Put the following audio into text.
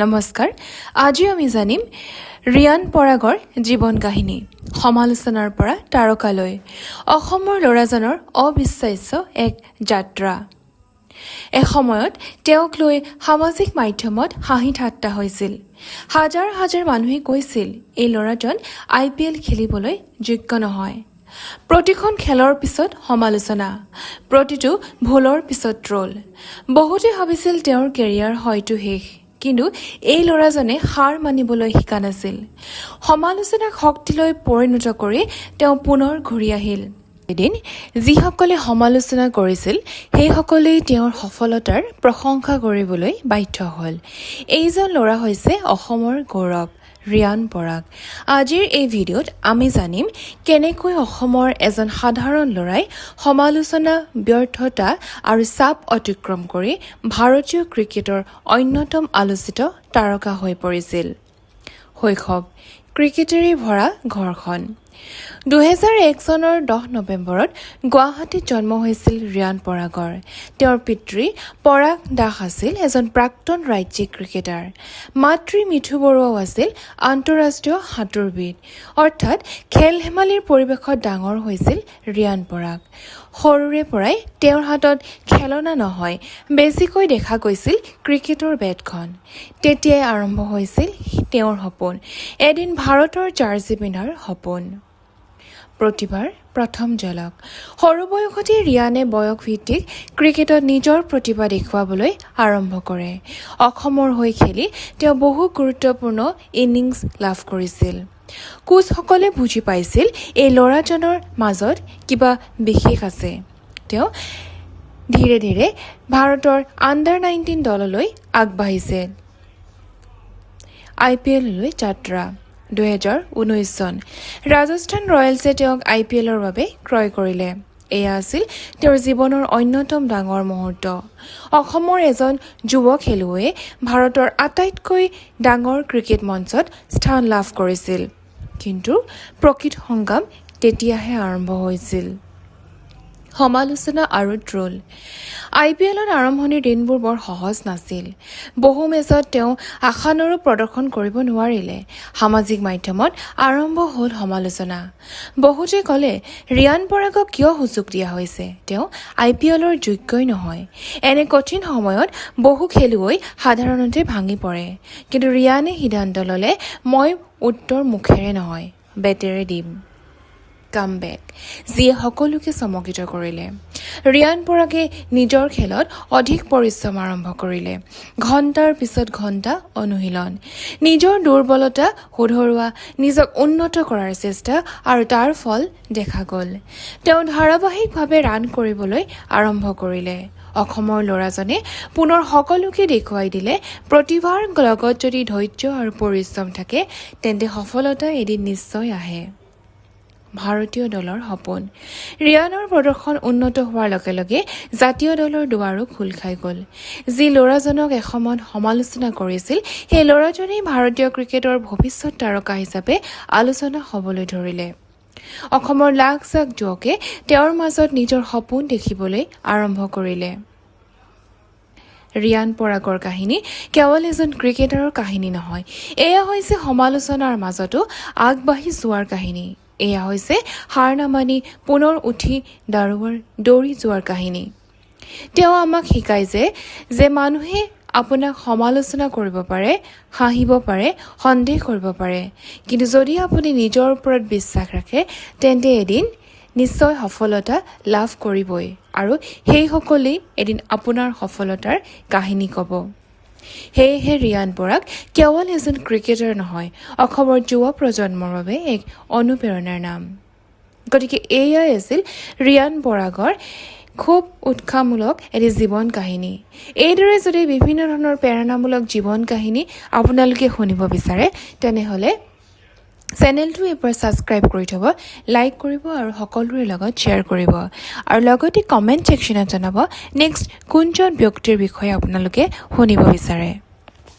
নমস্কাৰ। আজি আমি জানিম ৰিয়ান পৰাগৰ জীৱন কাহিনী, সমালোচনাৰ পৰা তাৰকালৈ অসমৰ ল'ৰাজনৰ অবিশ্বাস্য এক যাত্ৰা। এসময়ত তেওঁক লৈ সামাজিক মাধ্যমত হাঁহি ঠাট্টা হৈছিল। হাজাৰ হাজাৰ মানুহে কৈছিল, এই ল'ৰাজন আইপিএল খেলিবলৈ যোগ্য নহয়। প্ৰতিখন খেলৰ পিছত সমালোচনা, প্ৰতিটো ভুলৰ পিছত ট্ৰল। বহুতে ভাবিছিল তেওঁৰ কেৰিয়াৰ হয়তো শেষ। কিন্তু এই ল'ৰাজনে হাৰ মানিবলৈ শিকা নাছিল। সমালোচনাক শক্তিলৈ পৰিণত কৰি তেওঁ পুনৰ ঘূৰি আহিল। এদিন যিসকলে সমালোচনা কৰিছিল, সেইসকলেই তেওঁৰ সফলতাৰ প্ৰশংসা কৰিবলৈ বাধ্য হ'ল। এইজন ল'ৰা হৈছে অসমৰ গৌৰৱ ৰিয়ান পৰাগ। আজিৰ এই ভিডিঅ'ত আমি জানিম কেনেকৈ অসমৰ এজন সাধাৰণ ল'ৰাই সমালোচনা, ব্যৰ্থতা আৰু চাপ অতিক্ৰম কৰি ভাৰতীয় ক্ৰিকেটৰ অন্যতম আলোচিত তাৰকা হৈ পৰিছিল। শৈশৱ ক্ৰিকেটেৰে ভৰা ঘৰখন। 2001 চনৰ 10 নৱেম্বৰত গুৱাহাটীত জন্ম হৈছিল ৰিয়ান পৰাগৰ। তেওঁৰ পিতৃ পৰাগ দাস আছিল এজন প্ৰাক্তন ৰাজ্যিক ক্ৰিকেটাৰ। মাতৃ মিঠু বৰুৱাও আছিল আন্তঃৰাষ্ট্ৰীয় সাঁতোৰবিদ। অৰ্থাৎ খেল ধেমালিৰ পৰিৱেশত ডাঙৰ হৈছিল ৰিয়ান পৰাগ। সৰুৰে পৰাই তেওঁৰ হাতত খেলনা নহয়, বেছিকৈ দেখা গৈছিল ক্ৰিকেটৰ বেটখন। তেতিয়াই আৰম্ভ হৈছিল তেওঁৰ সপোন, এদিন ভাৰতৰ জাৰ্চি পিন্ধাৰ সপোন। প্ৰতিভাৰ প্ৰথম ঝলক। সৰু বয়সতেই ৰিয়ানে বয়সভিত্তিক ক্ৰিকেটত নিজৰ প্ৰতিভা দেখুৱাবলৈ আৰম্ভ কৰে। অসমৰ হৈ খেলি তেওঁ বহু গুৰুত্বপূৰ্ণ ইনিংছ লাভ কৰিছিল। কোচসকলে বুজি পাইছিল, এই ল'ৰাজনৰ মাজত কিবা বিশেষ আছে। তেওঁ ধীৰে ধীৰে ভাৰতৰ আণ্ডাৰ 19 দললৈ আগবাঢ়িছে। আইপিএললৈ যাত্ৰা। 2019 চন, ৰাজস্থান ৰয়েলছে তেওঁক আইপিএলৰ বাবে ক্ৰয় কৰিলে। এয়া আছিল তেওঁৰ জীৱনৰ অন্যতম ডাঙৰ মুহূৰ্ত। অসমৰ এজন যুৱ খেলুৱৈয়ে ভাৰতৰ আটাইতকৈ ডাঙৰ ক্ৰিকেট মঞ্চত স্থান লাভ কৰিছিল। কিন্তু প্ৰকৃত সংগ্ৰাম তেতিয়াহে আৰম্ভ হৈছিল। সমালোচনা আৰু ট্ৰল। আইপিএলত আৰম্ভণিৰ দিনবোৰ বৰ সহজ নাছিল। বহু মেচত তেওঁ আশানুৰূপ প্ৰদৰ্শন কৰিব নোৱাৰিলে। সামাজিক মাধ্যমত আৰম্ভ হ'ল সমালোচনা। বহুতে ক'লে, ৰিয়ান পৰাগক কিয় সুযোগ দিয়া হৈছে? তেওঁ আইপিএলৰ যোগ্যই নহয়। এনে কঠিন সময়ত বহু খেলুৱৈ সাধাৰণতে ভাঙি পৰে। কিন্তু ৰিয়ানে সিদ্ধান্ত ল'লে, মই উত্তৰ মুখেৰে নহয়, বেটেৰে দিম। কামবেক, যিয়ে সকলোকে চমকিত কৰিলে। ৰিয়ান পৰাগে নিজৰ খেলত অধিক পৰিশ্ৰম আৰম্ভ কৰিলে। ঘণ্টাৰ পিছত ঘণ্টা অনুশীলন, নিজৰ দুৰ্বলতা শুধৰোৱা, নিজক উন্নত কৰাৰ চেষ্টা আৰু তাৰ ফল দেখা গ'ল। তেওঁ ধাৰাবাহিকভাৱে ৰান কৰিবলৈ আৰম্ভ কৰিলে। অসমৰ ল'ৰাজনে পুনৰ সকলোকে দেখুৱাই দিলে, প্ৰতিভাৰ লগত যদি ধৈৰ্য আৰু পৰিশ্ৰম থাকে, তেন্তে সফলতা এদিন নিশ্চয় আহে। ভাৰতীয় দলৰ সপোন। ৰিয়ানৰ প্ৰদৰ্শন উন্নত হোৱাৰ লগে লগে জাতীয় দলৰ দুৱাৰো খোল খাই গ'ল। যি ল'ৰাজনক এসময়ত সমালোচনা কৰিছিল, সেই ল'ৰাজনেই ভাৰতীয় ক্ৰিকেটৰ ভৱিষ্যত তাৰকা হিচাপে আলোচনা হ'বলৈ ধৰিলে। অসমৰ লাখ লাখ যুৱকে তেওঁৰ মাজত নিজৰ সপোন দেখিবলৈ আৰম্ভ কৰিলে। ৰিয়ান পৰাগৰ কাহিনী কেৱল এজন ক্ৰিকেটাৰৰ কাহিনী নহয়, এয়া হৈছে সমালোচনাৰ মাজতো আগবাঢ়ি যোৱাৰ কাহিনী। এয়া হৈছে হাৰ নামানি পুনৰ উঠি দাঁড়োৱাৰ দৌৰি যোৱাৰ কাহিনী। তেওঁ আমাক শিকায় যে মানুহে আপোনাক সমালোচনা কৰিব পাৰে, হাঁহিব পাৰে, সন্দেহ কৰিব পাৰে, কিন্তু যদি আপুনি নিজৰ ওপৰত বিশ্বাস ৰাখে, তেন্তে এদিন নিশ্চয় সফলতা লাভ কৰিবই আৰু সেইসকলেই এদিন আপোনাৰ সফলতাৰ কাহিনী ক'ব। সেয়েহে ৰিয়ান পৰাগ কেৱল এজন ক্ৰিকেটাৰ নহয়, অসমৰ যুৱ প্ৰজন্মৰ বাবে এক অনুপ্ৰেৰণাৰ নাম। গতিকে এয়াই আছিল ৰিয়ান পৰাগৰ খুব উৎসাহমূলক এটি জীৱন কাহিনী। এইদৰে যদি বিভিন্ন ধৰণৰ প্ৰেৰণামূলক জীৱন কাহিনী আপোনালোকে শুনিব বিচাৰে, তেনেহ'লে চেনেলটো এবাৰ ছাবস্ক্ৰাইব কৰি থ'ব, লাইক কৰিব আৰু সকলোৰে লগত শ্বেয়াৰ কৰিব আৰু লগতে কমেণ্ট ছেকশ্যনত জনাব নেক্সট কোনজন ব্যক্তিৰ বিষয়ে আপোনালোকে শুনিব বিচাৰে।